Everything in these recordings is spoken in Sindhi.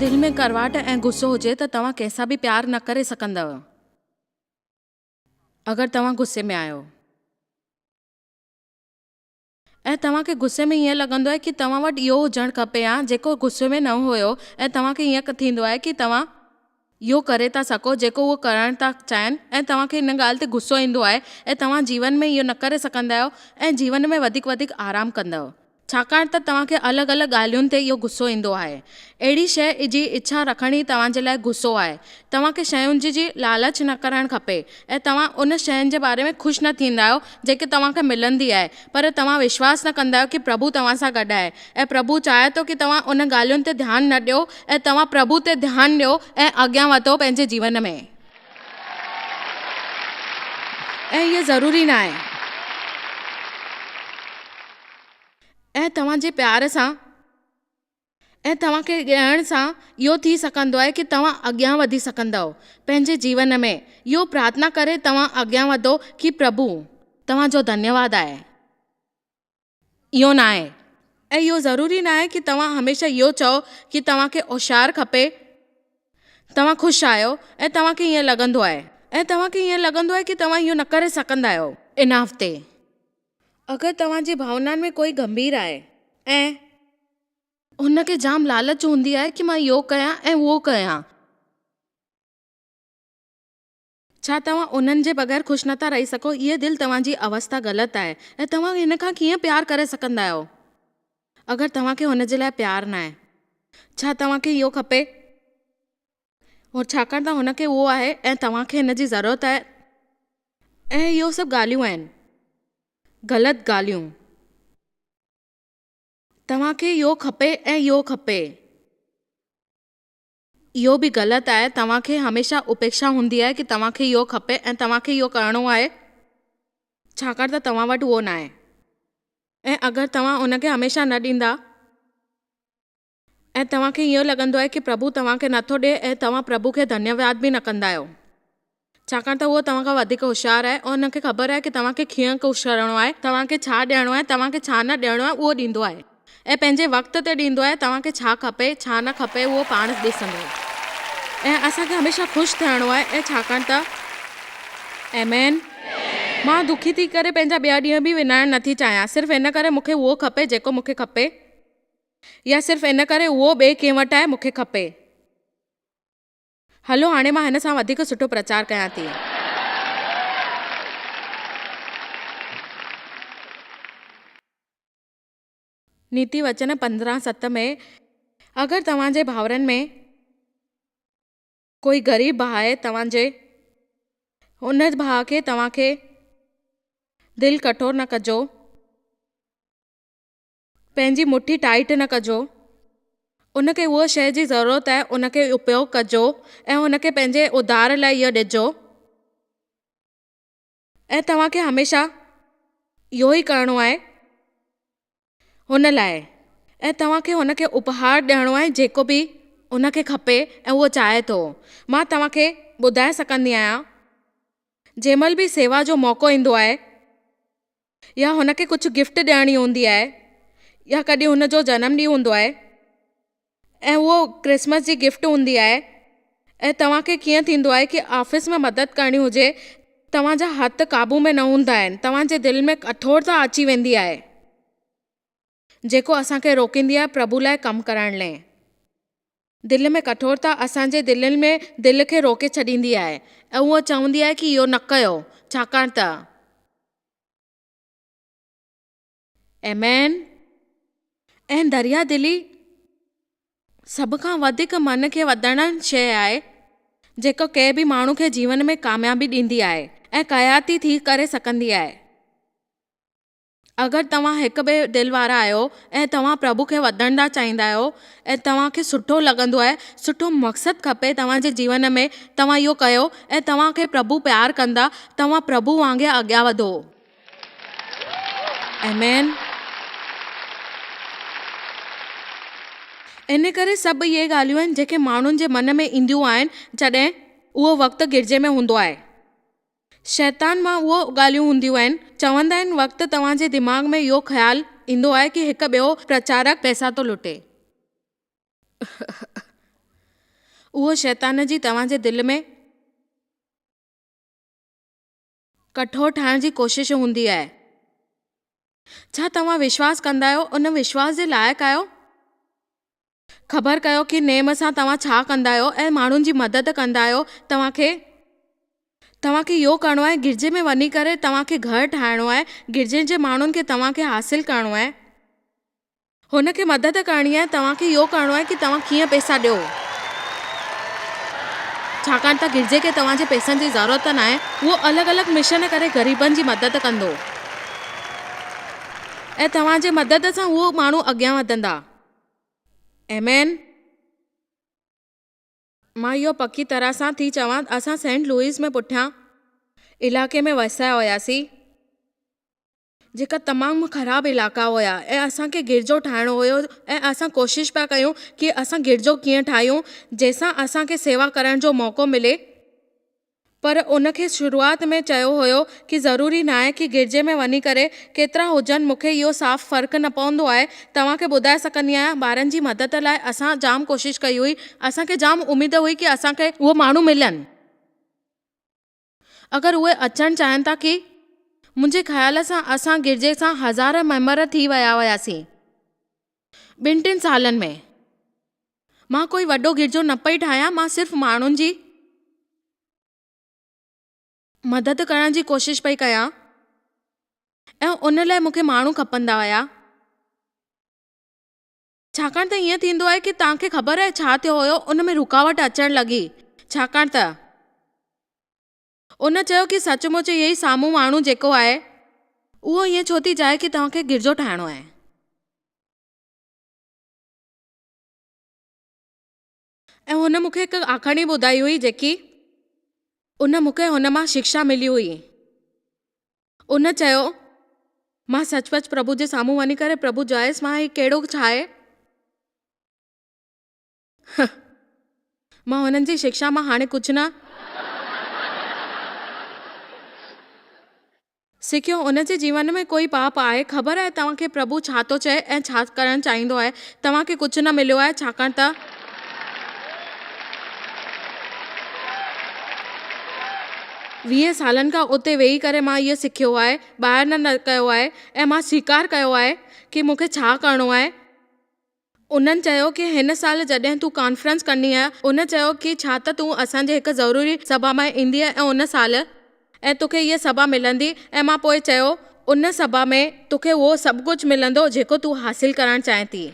دل ۾ ڪڙواٽ ۽ غصو هجي ته توهان ڪنهن سان به پيار نه ڪري سگهندؤ. اگر توهان غصي ۾ آهيو. ۽ توهان کي غصي ۾ ائين لڳندو آهي ڪي توهان وٽ اهو هجڻ کپي ها جيڪو غصي ۾ نه هيو ۽ توهان کي ائين ٿيندو آهي ڪي توهان اهو ڪري ٿا سگهو جيڪو اهو ڪرڻ ٿا چاهين ۽ توهان کي ان ڳالهه تي غصو ايندو آهي ۽ توهان جيون ۾ اهو نه ڪري سگهندا آهيو ۽ جيون ۾ وڌيڪ وڌيڪ آرام ڪندؤ. ڇاڪاڻ ته توهان کي الڳ الڳ ڳالهين تي اهو غصو ايندو آهي. اهڙي شيء جي اڇا رکڻ ئي توهان جي لاء غصو آهي. توهان کي شين جي لالچ نه ڪرڻ کپي ۽ توهان ان شين جي باري ۾ خوش نه ٿيندا آهيو جيڪي توهان کي ملندي آهي پر توهان وشواس نه ڪندا آهيو ڪي پرڀو توهان سان گڏ آهي ۽ پرڀو چاهي ٿو ڪي توهان ان ڳالهين تي ڌيان نه ڏيو ۽ توهان پرڀو تي ڌيان ڏيو ۽ اڳيان وڌو پنهنجي جيون ۾. ۽ اهو ضروري ناهي. ۽ توهان جي پيار سان ۽ توهان کي ڏيڻ سان اهو ٿي سگهندو آهي ڪي توهان اڳيان وڌي سگهندؤ پنهنجي جيون ۾ اهو پرارٿنا ڪري توهان اڳيان وڌو ڪي پرڀو توهان جو ڌنيواد آهي اهو ناهي ۽ اهو ضروري ناهي ڪي توهان هميشه اهو چئو ڪي توهان کي هوشيار کپي توهان خوش آهيو ۽ توهان کي ائين لڳندو آهي ۽ توهان کي ائين لڳندو آهي ڪي توهان اهو نه ڪري سگهندا آهيو ان هفتي اگر توهان جي ڀاونائن ۾ ڪوئي گنڀير آهي ۽ هن کي جام لالچ هوندي آهي ڪي مان اهو ڪيان ۽ اهو ڪيان. ڇا توهان انهن جي بغير خوش نٿا رهي سگهو؟ هيء دل توهان جي اوسٿا غلط آهي ۽ توهان هن کان ڪيئن پيار ڪري سگهندا آهيو اگر توهان کي هن جي لاء پيار ناهي؟ ڇا توهان کي اهو کپي؟ ڇاڪاڻ ته هن کي اهو آهي ۽ توهان کي هن جي ضرورت آهي. ۽ اهو سڀ ڳالهيون آهن غلط ڳالهيون. توهان کي اهو کپي ۽ اهو کپي. اهو به غلط آهي توهان کي هميشه اپيڪشا هوندي آهي ڪي توهان کي اهو کپي ۽ توهان کي اهو ڪرڻو آهي ڇاڪاڻ ته توهان وٽ اهو ناهي ۽ اگر توهان ان کي هميشه نه ڏيندا ۽ توهان کي اهو لڳندو آهي ڪي پرڀو توهان کي نٿو ڏئي ۽ توهان پرڀو کي ڌنيواد به نه ڪندا آهيو ڇاڪاڻ ته اهو توهان کان وڌيڪ هوشيار آهي ۽ ان کي خبر آهي ڪي توهان کي ڪيئن خوش ڪرڻو آهي توهان کي ڇا ڏيڻو آهي توهان کي ڇا نه ڏيڻو آهي اهو ڏيندو آهي ۽ پنهنجي وقت تي ڏيندو آهي توهان کي ڇا کپي ڇا نه کپي اهو پاڻ ڏسندو ۽ اسان کي هميشه خوش ٿيڻو آهي ۽ ڇاڪاڻ ته آمين. مان دکي ٿي ڪري پنهنجا ٻيا ڏينهن به وڃائڻ نٿي چاهيان صرف ان ڪري مون کي اهو کپي جيڪو مون کي کپي. يا صرف ان ڪري اهو ٻئي ڪنهن وٽ آهي مون کي کپي. هلو هاڻي مان هن سان وڌيڪ سٺو پرچار ڪيان ٿي. نيتي وچن 15:7 ۾ اگر توهان جي ڀائرن ۾ ڪوئي غريب ڀاء آهي توهان جي ان ڀاء کي توهان کي دل ڪٺور نه ڪجو. پنهنجي مٺي ٽائيٽ نه ڪجو. ان کي اها شيء جي ضرورت آهي ان کي اپيوگ ڪجو ۽ ان کي پنهنجي اڌار لاء اهو ڏجو ۽ توهان کي هميشه اهو ئي ڪرڻو آهي هن لاء ۽ توهان کي هن کي اپهار ڏيڻو آهي جيڪو به هن کي کپي ۽ اهو چاهي ٿو. مان توهان کي ٻڌائي سگهندي آهيان جنهن مهل به سيوا جو موقعو ايندو آهي يا هن کي ڪجهه گفٽ ڏيڻي هوندي آهي يا ڪڏهن هن جو جنم ڏينهن هوندو آهي ۽ اهو ڪرسمس جي گفٽ هوندي آهي ۽ توهان کي ڪيئن ٿيندو آهي ڪي آفيس ۾ مدد ڪرڻي هجي توهان جا هٿ قابو ۾ نه هوندا آهن توهان جي دل ۾ ڪٺورتا اچي ويندي آهي جيڪو اسان کي روڪيندي آهي پرڀو لاء ڪم ڪرڻ لئه. دل ۾ ڪٺورتا اسان جي دلين ۾ دل کي روڪي ڇڏيندي آهي ۽ اهو چوندي آهي ڪي اهو نه ڪيو ڇاڪاڻ ته. آمين. ۽ دريا دلي سڀ کان وڌيڪ من کي وڌڻ شيء آهي جيڪو ڪنهن به ماڻهو کي جيون ۾ ڪاميابي ڏيندي آهي ۽ قياتي ٿي ڪري سگهندي آهي. اگر توهان هڪ ٻئي دل وارا آهيو ۽ توهان پرڀو کي وڌڻ ٿا چاهيندا آهيو ۽ توهان کي سٺو لڳندو آهي، سٺو مقصد کپي توهان جي جيون ۾ توهان اهو ڪيو ۽ توهان کي پرڀو پيار ڪندا، توهان پرڀو وانگي اڳيان وڌو. آمين. ان ڪري سڀ اهي ڳالهيون آهن جيڪي ماڻهن جي من ۾ اينديون آهن جڏهن اهو وقت گرجي ۾ هوندو آهي. شيطان مان اهو ڳالهيون هونديون آهن. چوندا آهن وقت توهان جي دماغ ۾ اهو خيال ايندو آهي ڪي هڪ ٻيو پرچارڪ پئسا ٿو لٽي. اهو شيطان جي توهان جي دل ۾ ڪٺور ٺاهڻ جي ڪوشش هوندي آهي. ڇا توهان وشواس ڪندا آهيو ان وشواس جي لائق آهيو؟ خبر ڪيو ڪي نيم سان توهان ڇا ڪندا آهيو ۽ ماڻهن جي مدد ڪندا آهيو توهان کي توهان کي اهو ڪرڻو آهي گرجي ۾ وڃي ڪري توهان کي گهر ٺاهڻو آهي گرجي جي ماڻهن کي توهان کي حاصل ڪرڻو آهي. هن کي مدد ڪرڻي آهي، توهان کي اهو ڪرڻو آهي ڪي توهان ڪيئن پئسا ڏيو. ڇاڪاڻ ته گرجي کي توهان جي پئسن جي ضرورت ناهي، اهو الڳ الڳ مشن ڪري غريبن جي مدد ڪندو ۽ توهان جي مدد سان اهو ماڻهو اڳيان وڌندا. آمين. مان اهو پڪي طرح سان ٿي چوان اسان سينٽ لوئس ۾ پٺيان علائقي ۾ وسيا هياسين. جيڪا تمام خراب علائقا هيا ۽ اسان کي گرجو ٺاهڻو هيو ۽ اسان ڪوشش پيا ڪيون ڪي اسان گرجو ڪيئن ٺاهيون جنهن سان اسان کي سيوا ڪرڻ جو موقعو ملي پر ان کي شروعات ۾ چيو هيو ڪي ضروري ناهي ڪي گرجي ۾ وڃي ڪري ڪيترا هجن مون کي اهو صاف فرق نه پوندو آهي توهان کي ٻڌائي سگهندي آهيان ٻارن جي مدد لاء اسان جام ڪوشش ڪئي هئي اسان کي جام اميد هئي ڪي اسان کي اهو ماڻهو ملن. اگر اهي اچڻ چاهين ٿا ڪي منهنجي خيال سان اسان گرجي سان هزار ميمبر ٿي ويا هياسين ٻن ٽن سالن ۾ مان ڪوئي وڏو گرجو نه پئي ٺاهيان مان صرف ماڻهن جي مدد ڪرڻ جي ڪوشش پئي ڪيان ۽ ان لاء مون کي ماڻهو کپندا هيا. ڇاڪاڻ ته ائين ٿيندو آهي ڪي توهان کي خبر آهي ڇا ٿيو هيو ان ۾ رڪاوٽ اچڻ لڳي ڇاڪاڻ ته ان چيو ڪي سچ مچ اهي ئي سامهون ماڻهو جيڪو آهي اهو ائين ڇو ٿي چاهي ڪي توهان کي گرجو ٺاهڻو آهي. ۽ هن مون کي هڪ آکاڻي ٻڌائي هئي جيڪي ان مون کي هن مان شڪشا ملي هئي. ان چيو، مان سچ پچ پرڀو جي سامهون وڃي ڪري پرڀو جوائس مان هي ڪهڙو ڇا آهي؟ هه. مان هنن جي شڪشا مان هاڻي ڪجهه نه. سکيو. ان جي جيون ۾ ڪوئي پاپ آهي؟ خبر آهي توهان کي پرڀو ڇا ٿو چئي ۽ ڇا ڪرڻ چاهيندو آهي؟ توهان کي ڪجهه نه مليو آهي ڇاڪاڻ ته. 20 سالن کان اتي ويهي ڪري مان اهو سکيو آهي، ٻاهر نه نه ڪيو آهي ۽ مان سويڪار ڪيو آهي ڪي مون کي ڇا ڪرڻو آهي. انهن چيو ڪي هن سال جڏهن تون ڪانفرنس ڪندينء، ان چيو ڪي ڇا ته تون اسان جي هڪ ضروري سڀا ۾ ايندينء ۽ ان سال ۽ توکي هيء سڀا ملندي ۽ مان پوء چيو ان سڀا ۾ توکي اهو سڀ ڪجهه ملندو جيڪو تون حاصل ڪرڻ چاهين ٿي.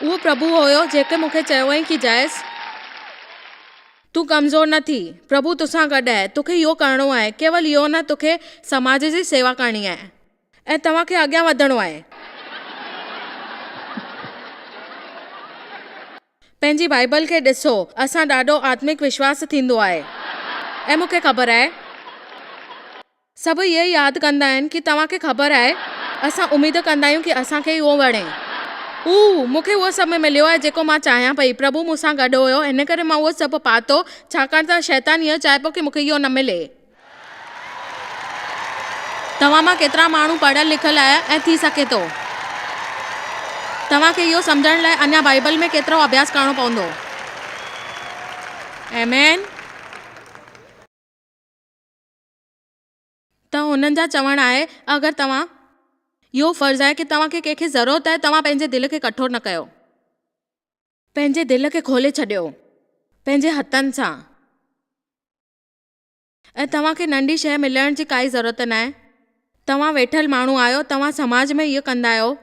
اهو پرڀو هيو جيڪي مون کي چيو هئائين ڪي جائس! تون ڪمزور نه ٿي، پرڀو توسان گڏ آهي، توکي اهو ڪرڻو آهي، ڪيول اهو نه توکي سماج جي سيوا ڪرڻي آهي ۽ توهان کي اڳيان وڌڻو آهي. پنهنجي بائيبل کي ڏسو، اسان ڏاڍو آتمڪ وشواس ٿيندو آهي ۽ مون کي خبر آهي. سڀ اهي ئي ياد ڪندا آهن ڪي توهان کي خبر آهي، اسان اميد ڪندا آهيون ڪي اسان کي اهو وڻي. هو، مون کي اهو سڀ مليو آهي جيڪو مان چاهيان پئي، پرڀو مون سان گڏ هيو، ان ڪري مان اهو سڀ پاتو، ڇاڪاڻ ته شيطان اهو چاهي پيو ڪي مون کي اهو نه ملي. توهان مان ڪيترا ماڻهو پڙهيل لکيل آهيا ۽ ٿي سگهي ٿو توهان کي اهو سمجهڻ لاء اڃا بائيبل ۾ ڪيترو اڀياس ڪرڻو پوندو. آمين. ته هنن جا چوڻ آهي اگر توهان اهو فرض آهي ڪي توهان کي ڪنهن کي ضرورت آهي توهان پنهنجي دل کي ڪٺور نه ڪيو. پنهنجي دل کي کولي ڇڏيو پنهنجي هٿن سان. ۽ توهان کي ننڍي شيء ملڻ جي ڪائي ضرورت ناهي. توهان ويٺل ماڻهو آهيو، توهان سماج ۾ اهو ڪندا آهيو.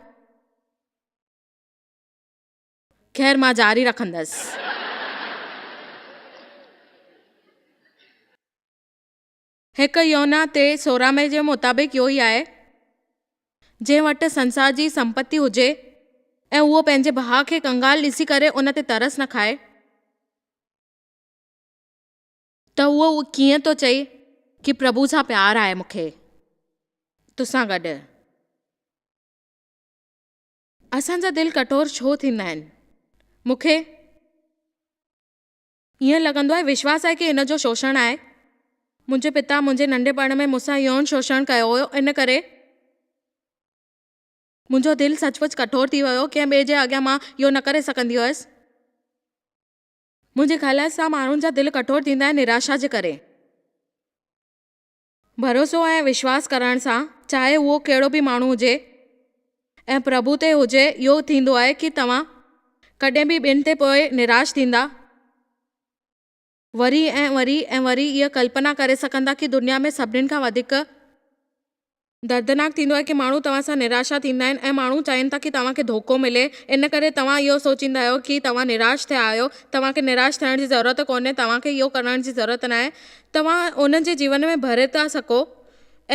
خير مان جاري رکندس. هڪ يوحنا 3:16 ۾ جي مطابق اهو ئي آهي، جنهن وٽ سنسار جي سمپتي هجي ۽ اهو پنهنجي ڀاء کي ڪنگال ڏسي ڪري ان تي ترس نه کائي. ته اهو ڪيئن ٿو چئي ڪي پرڀو سان پيار آهي مون کي توسان گڏ. اسان جا دل ڪٺور ڇو ٿيندا آهن؟ مون کي ائين لڳندو آهي وشواس آهي ڪي هن جو شوشڻ آهي. منهنجي پتا منهنجي ننڍپڻ ۾ مون سان يون شوشڻ ڪيو هيو ان ڪري. منهنجو دل سچ پچ ڪٺور ٿي ويو، ڪنهن ٻئي جي اڳيان مان اهو نه ڪري سگهندي هيس. منهنجي خيال سان ماڻهن جا دل ڪٺور ٿيندا آهن نراشا جي ڪري. ڀروسو ۽ وشواس ڪرڻ سان چاهي اهو ڪهڙو به ماڻهو هجي ۽ پرڀو تي هجي اهو ٿيندو آهي ڪي توهان ڪڏهن به ٻين تي پوء نراش ٿيندا. وري ۽ وري ۽ وري اها ڪلپنا ڪري سگهندا ڪي دنيا ۾ سڀني کان وڌيڪ دردناڪ ٿيندو آهي ڪي ماڻهو توهان سان نراشا ٿيندا آهن ۽ ماڻهو چاهين ٿا ڪي توهان کي ڌوڪو ملي ان ڪري توهان اهو سوچيندا آهيو ڪي توهان نراش ٿيا آهيو توهان کي نراش ٿيڻ جي ضرورت ڪونهي توهان کي اهو ڪرڻ جي ضرورت ناهي توهان انهن جي جيون ۾ ڀري ٿا سگهو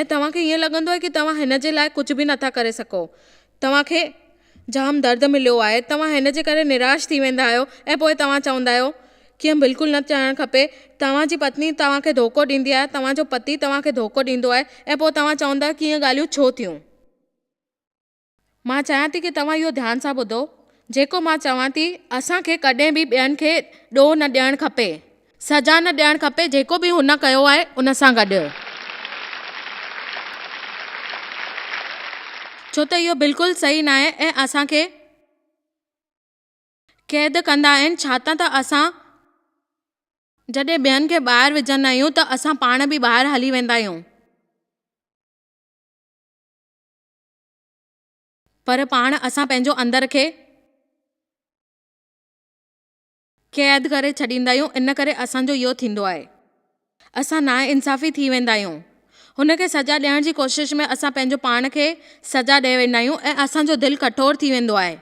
۽ توهان کي ائين لڳندو آهي ڪي توهان هن جي لاء ڪجهه به نٿا ڪري سگهو توهان کي جام درد مليو آهي، توهان هن جي ڪري نراش ٿي ويندا آهيو ۽ پوء توهان چوندا آهيو ڪيئن بلڪل نه چوڻ کپي، توهان جي پتني توهان کي ڌوڪو ڏيندي آهي، توهان جو پتي توهان کي ڌوڪو ڏيندو آهي ۽ پوء توهان چوندا آهيو ڪي اهي ڳالهيون ڇو ٿيون؟ مان چاهيان ٿي ڪي توهان اهو ڌيان سان ٻڌو، جيڪو مان چوان ٿي، اسان کي ڪڏهن به ٻين کي ڏوهه نه ڏيڻ کپي. سزا نه ڏيڻ کپي جيڪو به هن ڪيو آهي ان سان گڏ. ڇو ته اهو بلڪل صحيح ناهي ۽ اسان کي قيد ڪندا آهن ڇاتان ته اسان جڏهن ٻين کي ٻاهر وجهندا آهيون ته اسان پاڻ به ٻاهر هلي ويندا آهيون. پر پاڻ اسان پنهنجو اندر کي. قيد ڪري ڇڏيندا آهيون ان ڪري اسان جو اهو ٿيندو آهي اسان نا انصافي ٿي ويندا آهيون هن کي سزا ڏيڻ جي ڪوشش ۾ اسان پنهنجو پاڻ کي سزا ڏئي ويندا آهيون ۽ اسان جو دل ڪٺور ٿي ويندو آهي.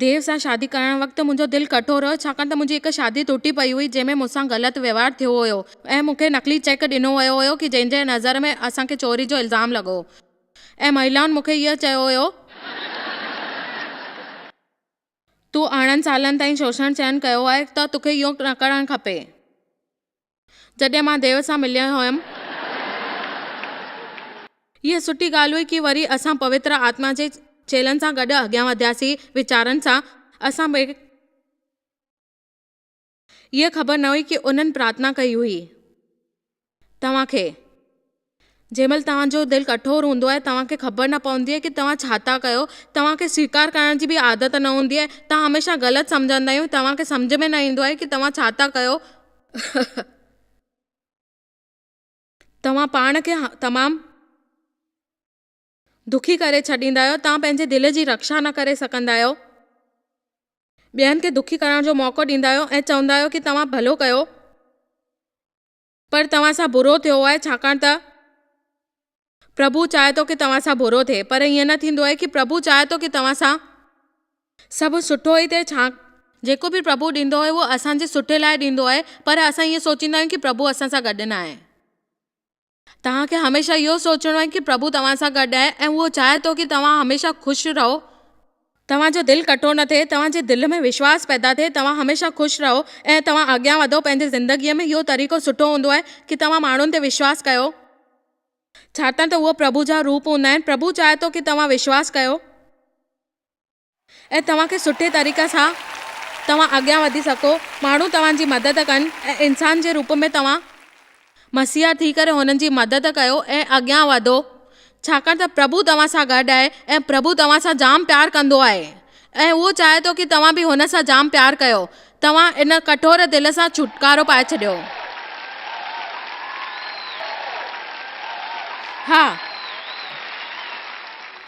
ديو سان شادي ڪرڻ وقت منهنجو دل ڪٺور هيو ڇاڪاڻ ته منهنجي هڪ شادي ٽٽي پئي هئي جنهن ۾ مون سان غلط ويوهار ٿيو هيو ۽ مون کي نقلي چيڪ ڏنو ويو هيو ڪي جنهن جي نظر ۾ اسان کي چوري جو الزام لڳو ۽ مهيلائن مون کي اهو چيو هيو. تون 18 سالن تائين شوشڻ سهن ڪيو آهي ته توکي اهو نه ڪرڻ کپي. جڏهن مان ديو سان مليو هيم. هيء سٺي ڳالهه هئي ڪي وري اسان پوتر آتما جي چيلن سان گڏ اڳيان وڌياسين ويچارن سان اسان ٻئي. هيء خبر نه هئي ڪي انهن پرارٿنا ڪئي هئي. توهان کي. جنهن مهل توهان جو دل ڪٺور هوندو آهي توهان کي خبر نه پوندي آهي ڪي توهان ڇا ٿا ڪيو توهان کي سويڪار ڪرڻ جي به عادت نه هوندي آهي توهان هميشه غلط سمجهندا آهيو توهان کي سمجهه ۾ نه ايندو آهي ڪي توهان ڇا ٿا ڪيو. توهان پاڻ کي تمام دکي ڪري ڇڏيندا آهيو توهان پنهنجي دل جي رڪشا نه ڪري سگهندا آهيو. ٻين کي دکي ڪرڻ جو موقعو ڏيندا آهيو ۽ چوندا آهيو ڪي توهان ڀلو ڪيو پر توهان سان برو ٿيو آهي ڇاڪاڻ ته پرڀو چاهي ٿو ڪي توهان سان برو ٿئي پر ائين نه ٿيندو آهي ڪي پرڀو چاهي ٿو ڪي توهان سان سڀ سٺو ئي ٿئي ڇا جيڪو به پرڀو ڏيندو آهي اهو اسان جي سٺي لاء ڏيندو آهي پر اسان ائين سوچيندا آهيون ڪي پرڀو اسان سان گڏ نه آهي. توهان کي هميشه اهو سوچڻو آهي ڪي پرڀو توهان سان گڏ آهي ۽ اهو چاهي ٿو ڪي توهان هميشه خوش رهو. توهان جو دل ڪٺو نه ٿئي، توهان جي دل ۾ وشواس پيدا ٿئي، توهان هميشه خوش رهو ۽ توهان اڳيان وڌو پنهنجي زندگيء ۾ اهو طريقو سٺو هوندو آهي ڪي توهان ماڻهن تي وشواس ڪيو. ڇاڪاڻ ته اهو پرڀو جا روپ هوندا آهن. پرڀو چاهي ٿو ڪي توهان وشواس ڪيو. ۽ توهان کي سٺي طريقي سان توهان اڳيان وڌي سگهو، ماڻهو توهان جي مدد ڪن ۽ انسان جي روپ ۾ توهان مسيحا ٿي ڪري هنن جي مدد ڪيو ۽ اڳيان وڌو، ڇاڪاڻ ته پرڀو توهان سان گڏ آهي ۽ پرڀو توهان سان جام پيار ڪندو آهي ۽ اهو چاهي ٿو ڪي توهان به هن سان جام پيار ڪيو، توهان ان ڪٺور دل سان ڇوٽڪارو پائي ڇڏيو. ها.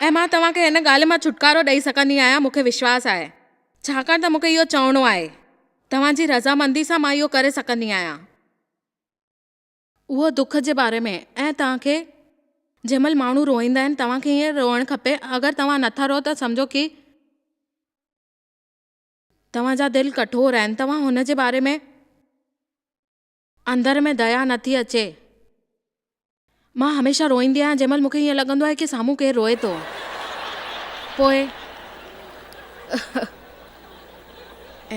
۽ مان توهان کي هن ڳالهه مان ڇوٽڪارو ڏئي سگهندي آهيان، مون کي وشواس آهي. ڇاڪاڻ ته مون کي اهو چوڻو آهي. توهان جي رضامندي سان مان اهو ڪري سگهندي آهيان. اهو دک جي باري ۾، ۽ توهان کي جنهن مهل ماڻهو روئيندا آهن، توهان کي ائين روئڻ کپي، اگر توهان نٿا روئو ته سمجهو ڪي. توهان جا دل ڪٺور آهن، توهان هن جي باري ۾. اندر ۾ ديا نه ٿي اچي. مان هميشه روئيندي آهيان جنهن مهل مون کي ائين لڳندو آهي ڪي سامهون ڪير روئي ٿو. پوء.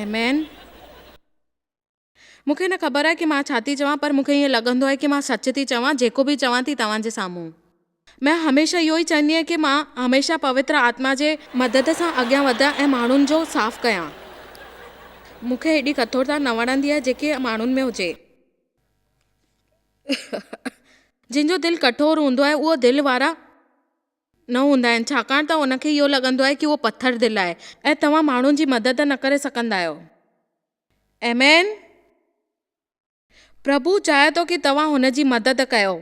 آمين. مون کي نه خبر آهي ڪي مان ڇا ٿي چوان پر مون کي ائين لڳندو آهي ڪي مان سچ ٿي چوان جيڪو به چوان ٿي توهان جي سامهون. مان هميشه اهو ئي چوندي آهيان ڪي مان هميشه پوتر آتما جي مدد سان اڳيان وڌان ۽ ماڻهن جو صاف ڪيان. مون کي ايڏي ڪٺورتا نه وڻندي آهي جيڪي ماڻهن ۾ هجي. جن جو دل ڪٺور هوندو آهي اهو دل وارا نه هوندا آهن ڇاڪاڻ ته ان کي اهو لڳندو آهي ڪي اهو پٿر دل آهي ۽ توهان ماڻهن جي مدد نه ڪري سگهندا آهيو. آمين. پرڀو چاهي ٿو ڪي توهان هن جي مدد ڪيو.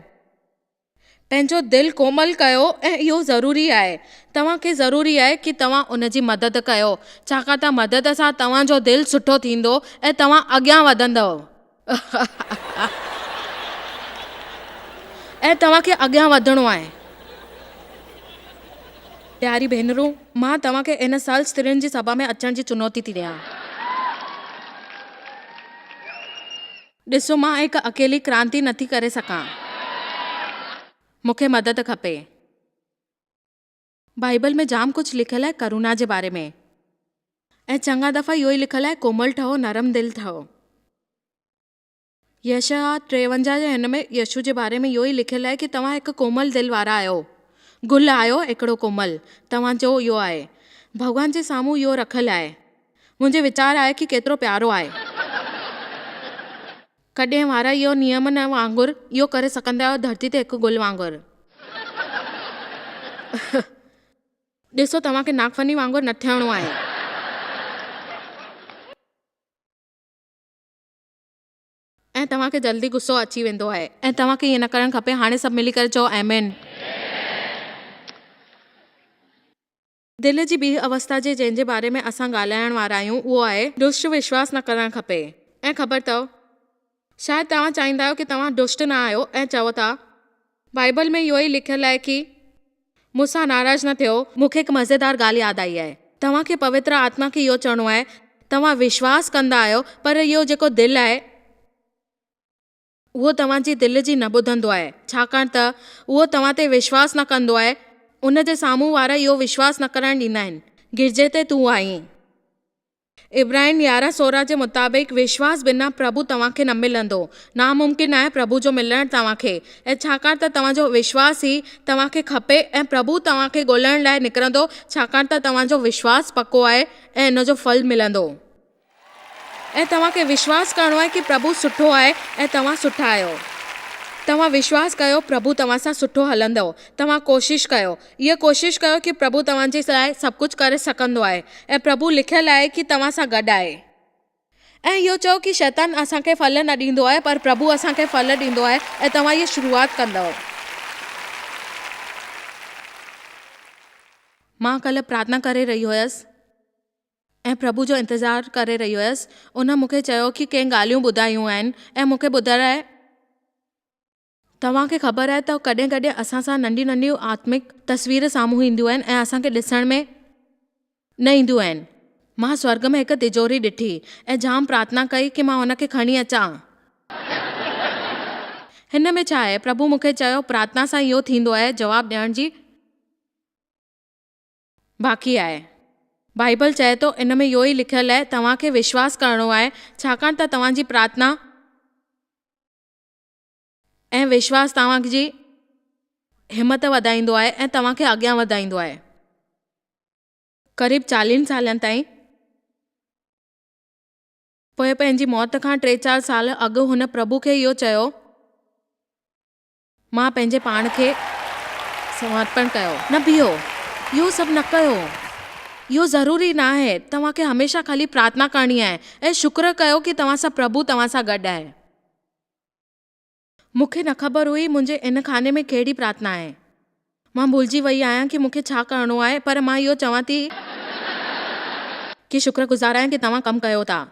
پنهنجو دل ڪومل ڪيو ۽ اهو ضروري آهي. توهان کي ضروري آهي ڪي توهان ان جي مدد ڪيو ڇاڪاڻ ته مدد سان توهان جو دل سٺو ٿيندو ۽ توهان اڳيان وڌندؤ. ۽ توهان کي اڳيان وڌڻو آهي. پياري ڀينرون، مان توهان کي ان سال استرين جي سڀا ۾ اچڻ جي چنوتي ٿي ڏيان. ڏسو، مان هڪ اڪيلي ڪرانتي نٿي ڪري سگهان. مون کي مدد کپي. بائيبل ۾ جام ڪجهه لکيل آهي ڪرونا جي باري ۾. ۽ چڱا دفعا اهو ئي لکيل آهي ڪومل ٺهو، نرم دل ٺهو. يشعياه 53 جي هن ۾ يسوع جي باري ۾ اهو ئي لکيل آهي ڪي توهان هڪ ڪومل دل وارا آهيو. گل آهيو هڪڙو ڪومل. توهان جو اهو آهي. ڀڳوان جي سامهون اهو رکيل آهي. منهنجي ويچار آهي ڪي ڪيترو پيارو آهي. ڪڏهن وارا اهو نيم نه وانگر اهو ڪري سگهندا آهيو ڌرتي تي هڪ گل وانگر. ڏسو توهان کي ناگفني وانگر نه ٿيڻو آهي. ۽ توهان کي جلدي غصو اچي ويندو آهي ۽ توهان کي ائين نه ڪرڻ کپي هاڻي سڀ ملي ڪري چئو آمين. دل جي ٻي اوستا جي جنهن جي باري ۾ اسان ڳالهائڻ وارا آهيون اهو آهي دشٽ وشواس نه ڪرڻ کپي ۽ خبر اٿو شايد توهان چاهيندا آهيو ڪي توهان دشٽ نه آهيو ۽ چئو ٿا بائيبل ۾ اهو ئي لکيل آهي ڪي مون سان ناراض نه ٿيو. مون کي هڪ مزيدار ڳالهه ياد آئي آهي. توهان کي پوتر آتما کي اهو چوڻو آهي، توهان وشواس ڪندا آهيو، پر اهو جيڪو دل آهي، اهو توهان جي دل جي نه ٻڌندو آهي، ڇاڪاڻ ته اهو توهان تي وشواس نه ڪندو آهي، ان جي سامهون وارا اهو وشواس نه ڪرڻ ڏيندا آهن. گرجي تي تون آهين. عبرانين 11:16 جي مطابق وشواس بنا پرڀو توهان کي نه ملندو. ناممڪن آهي پرڀو جو ملڻ توهان کي ۽ ڇاڪاڻ ته توهان جو وشواس ئي توهان کي کپي ۽ پرڀو توهان کي ڳولڻ لاء نڪرندو ڇاڪاڻ ته توهان جو وشواس پڪو آهي ۽ ان جو ڦل ملندو. ۽ توهان کي وشواس ڪرڻو آهي ڪي پرڀو سٺو آهي ۽ توهان سٺا آهيو. توهان وشواس ڪيو پرڀو توهان سان سٺو هلندو. توهان ڪوشش ڪيو. اها ڪوشش ڪيو ڪي پرڀو توهان جي لاء سڀ ڪجهه ڪري سگهندو آهي ۽ پرڀو لکيل آهي ڪي توهان سان گڏ آهي. ۽ اهو چئو ڪي شيطان اسان کي ڦل نه ڏيندو آهي پر پرڀو اسان کي ڦل ڏيندو آهي ۽ توهان اهي شروعات ڪندؤ. مان ڪلهه پرارٿنا ڪري رهي هيس ۽ پرڀو جو انتظار ڪري رهي هيس. ان مون کي چيو ڪي ڪنهن ڳالهيون ٻڌايون آهن ۽ مون کي ٻڌائي. توهان کي خبر آهي ته ڪڏهن ڪڏهن اسان سان ننڍيون ننڍيون آتمڪ تصوير سامهون اينديون آهن ۽ اسان کي ڏسڻ ۾ نه اينديون آهن. مان سورڳ ۾ هڪ تجوري ڏٺي ۽ جام پرارٿنا ڪئي ڪي مان ان کي کڻي اچان. هن ۾ ڇا آهي؟ پرڀو مون کي چيو پرارٿنا سان اهو ٿيندو آهي جواب ڏيڻ جي باقي آهي. بائيبل چئي ٿو ان ۾ اهو ئي لکيل آهي توهان کي وشواس ڪرڻو آهي ڇاڪاڻ ته توهان جي پرارٿنا ۽ وشواس توهان جي همت وڌائيندو آهي ۽ توهان کي اڳيان وڌائيندو آهي. قريب چاليهن سالن تائين پوء پنهنجي موت کان ٽي چار سال اڳ هن پرڀو کي اهو چيو، مان پنهنجي پاڻ کي سمرپڻ ڪيو. نه بيهو، اهو سڀ نه ڪيو، اهو ضروري ناهي، توهان کي هميشه خالي پرارٿنا ڪرڻي آهي ۽ شڪر ڪيو ڪي توهان سان پرڀو توهان سان گڏ آهي. مون کي نه خبر هئي منهنجي ان خاني ۾ ڪهڙي پرارٿنا آهي. مان ڀلجي وئي آهيان ڪي مون کي ڇا ڪرڻو آهي پر مان اهو چوان ٿي ڪي شڪر گذار آهيان ڪي توهان ڪم ڪيو ٿا.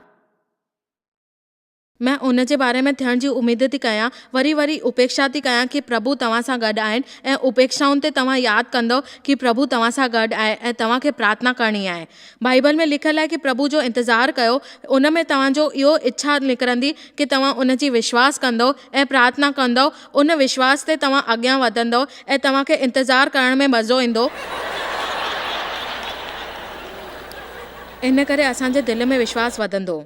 مان ان جي باري ۾ ٿيڻ جي اميد ٿي ڪيان. وري وري اپيڪشا ٿي ڪيان ڪي پرڀو توهان سان گڏ آهن ۽ اپيڪشائن تي توهان ياد ڪندؤ ڪي پرڀو توهان سان گڏ آهي ۽ توهان کي پرارٿنا ڪرڻي آهي. بائيبل ۾ لکيل آهي ڪي پرڀو جو انتظار ڪيو ان ۾ توهان جو اهو اڇا نڪرندي ڪي توهان ان جي وشواس ڪندؤ ۽ پرارٿنا ڪندؤ ان وشواس تي توهان اڳيان وڌندؤ ۽ توهان کي انتظار ڪرڻ ۾ مزو ايندو. ان ڪري اسان جي دل ۾ وشواس وڌندو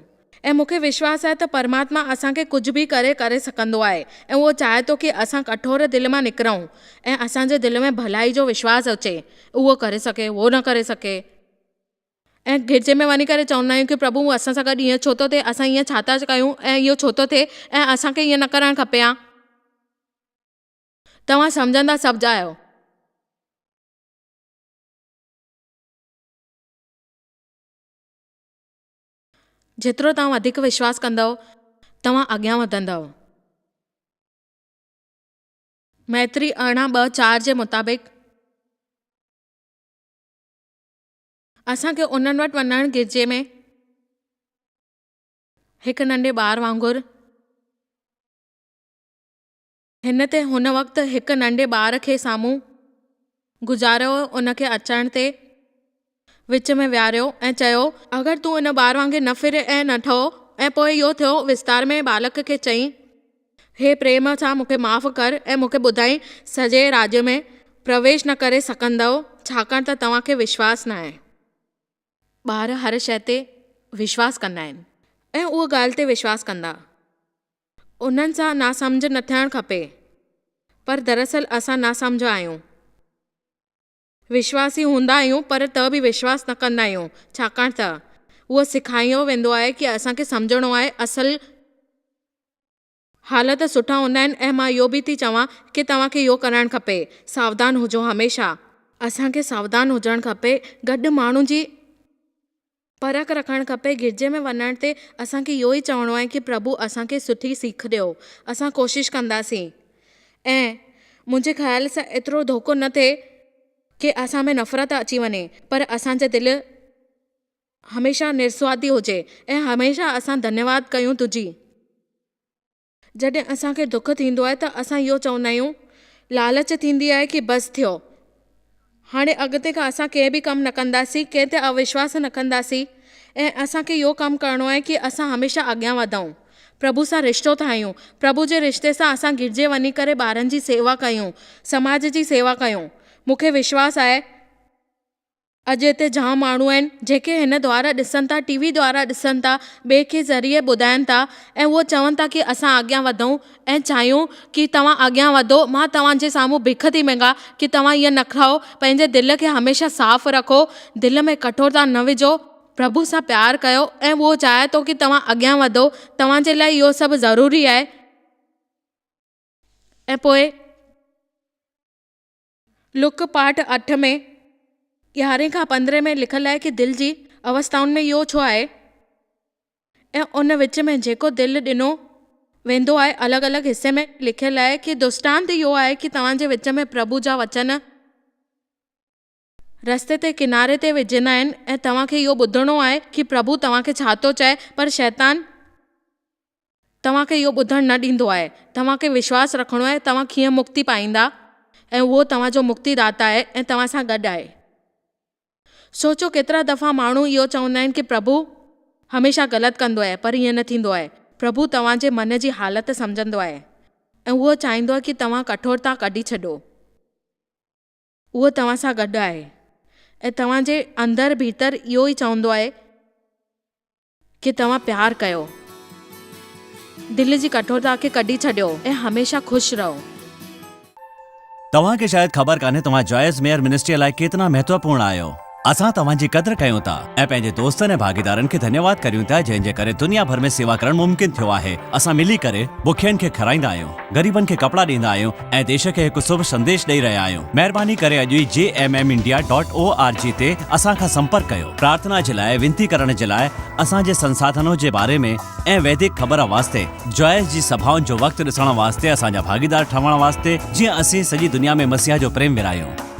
۽ مون کي وشواس آهي ته پرماتما اسان کي ڪجهه به ڪري ڪري سگهندو آهي ۽ اهو چاهي ٿو ڪي اسان ڪٺور دل مان نڪرون ۽ اسان جي دل ۾ ڀلائي جو وشواس اچي اهو ڪري سگهي اهو نه ڪري سگهي. ۽ گرجي ۾ وڃي ڪري چوندا آهيون ڪي پرڀو اسان سان گڏ ائين ڇو ٿو ٿئي اسان ائين ڇا ٿا ڪيون ۽ اهو ڇو ٿو ٿئي ۽ اسان کي ائين نه ڪرڻ کپي ها. توهان سمجهندا سڀ آهيو. جيترو توهان وڌيڪ وشواس ڪندؤ، توهان اڳيان وڌندؤ. مئتري 18 ٻه چار جي مطابق، اسان کي انهن وٽ وڃڻ گهرجي ۾ هڪ ننڍي ٻار وانگر. هن تي هن وقت هڪ ننڍي ٻار کي سامهون گذاريو ان کي اچڻ تي وچ ۾ ويهاريو ۽ چيو، اگر تون ان ٻار وانگي نه ڦر ۽ نه ٺهو ۽ پوء اهو ٿيو وستار ۾ ٻالڪ کي چئين، هي پريم سان مون کي معاف ڪر ۽ مون کي ٻڌائين سڄي راڄ ۾ پرويش نه ڪري سگهندؤ ڇاڪاڻ ته توهان کي وشواس ناهي. ٻار هر شيء تي وشواس ڪندا آهن ۽ اهو ڳالهه تي وشواس ڪندا. انهن سان ناسمجهه نه ٿيڻ کپي، پر دراصل اسان ناسمجهه آهيون. وشواسي هوندا آهيون پر ته به وشواس نه ڪندا آهيون، ڇاڪاڻ ته اهو سکايو ويندو آهي ڪي اسان کي سمجهڻو آهي، اصل حالت سٺا هوندا آهن ۽ مان اهو به ٿي چوان ڪي توهان کي اهو ڪرڻ کپي، ساوڌان هجو هميشه. اسان کي ساوڌان هجڻ کپي، گڏ ماڻهن جي. پرک رکڻ کپي، گرجي ۾ وڃڻ تي اسان کي اهو ئي چوڻو آهي ڪي پرڀو اسان کي سٺي سيک ڏيو، اسان ڪوشش ڪنداسين ۽ منهنجي خيال سان ايترو ڌوڪو نه ٿئي ڪي اسان ۾ نفرت اچي وڃي پر اسان جي دل هميشه نرسوادي هجي ۽ هميشه اسان ڌنيواد ڪيون تنهنجي. جڏهن اسان کي دک ٿيندو آهي ته اسان اهو چوندا آهيون، لالچ ٿيندي آهي ڪي بس ٿيو، هاڻي اڳتي کان اسان ڪنهن به ڪم نه ڪنداسين، ڪنهن تي اوشواس نه ڪنداسين ۽ اسان کي اهو ڪم ڪرڻو آهي ڪي اسان هميشه اڳيان وڌون، پرڀو سان رشتو ٺاهيون، پرڀو جي رشتي سان اسان گرجي وڃي ڪري ٻارن جي سيوا ڪيون، سماج جي سيوا ڪيون. مون کي وشواس آهي. اڄ هتي جام ماڻهو آهن جيڪي هن دوارا ڏسن ٿا ٽي وي دوارا ڏسن ٿا ٻئي کي ذريعي ٻڌائن ٿا ۽ اهو چون ٿا ڪي اسان اڳيان وڌون ۽ چاهيون ڪي توهان اڳيان وڌو مان توهان جي سامهون بک ٿي مڱان ڪي توهان ائين نه کائو پنهنجي دل کي هميشه صاف رکو دل ۾ ڪٺورتا نه وجهو پرڀو سان پيار ڪيو ۽ اهو چاهي ٿو ڪي توهان اڳيان وڌو توهان جي لاء اهو سڀ ضروري آهي ۽ پوء. لوڪ پاٺ اٺ ۾ يارهين کان پندرهين ۾ لکيل آهي ڪي دل جي اوستائن ۾ اهو ڇو آهي ۽ ان وچ ۾ جيڪو دل ڏنو ويندو آهي الڳ الڳ حصي ۾ لکيل آهي ڪي دشٽانت اهو آهي ڪي توهان جي وچ ۾ پرڀو جا وچن رستي تي ڪناري تي وجهندا آهن ۽ توهان کي اهو ٻڌڻو آهي ڪي پرڀو توهان کي ڇا ٿو چئي پر شيطان توهان کي اهو ٻڌڻ نه ڏيندو آهي. توهان کي وشواس رکڻو آهي، توهان ڪيئن مڪتي پائيندا ۽ اهو توهان جو مڪتي داتا آهي ۽ توهان سان گڏ آهي. سوچو ڪيترا دفعا ماڻهو اهو چوندا آهن ڪي پرڀو هميشه غلط ڪندو آهي پر ائين نه ٿيندو آهي. پرڀو توهان جي من جي حالت سمجهندو آهي ۽ اهو چاهيندو آهي ڪي توهان ڪٺورتا ڪڍي ڇڏو. اهو توهان سان گڏ آهي ۽ توهان جي اندر ڀيتر اهو ئي چوندو آهي ڪي توهان پيار ڪيو. دل جي ڪٺورتا کي ڪڍي ڇڏيو ۽ هميشه خوش رهو. توهان کي شايد خبر ڪانهي توهان جوائس ميئر منسٽريء لاء ڪيتنا مهتوپورڻ آهيو. اسان توهان جي قدر ڪيون ٿا ۽ پنهنجي دوستن ۽ ڀاڳيدارن کي ڌنيواد ڪريون ٿا جنهن جي ڪري دنيا ڀر ۾ سيوا ڪرڻ ممڪن ٿيو آهي. اسان ملي ڪري بکين کي کارائيندا آهيون، غريبن کي ڪپڙا ڏيندا آهيون ۽ ديش کي هڪ شڀ سنديش ڏئي رهيا آهيون. مهرباني ڪري اڄ ئي J M M India dot O R G تي اسان کان سمپرڪ ڪيو. پرارٿنا جي لاء وينتي ڪرڻ جي لاء اسان جي سنساڌنو جي باري ۾ ۽ ويدڪ خبر واسطي جوائس جي سڀائن جو وقت ڏسڻ واسطي اسان جا ڀاڳيدار ٺهڻ واسطي جيئن اسين سڄي دنيا ۾ مسيح جو پريم ورهايون.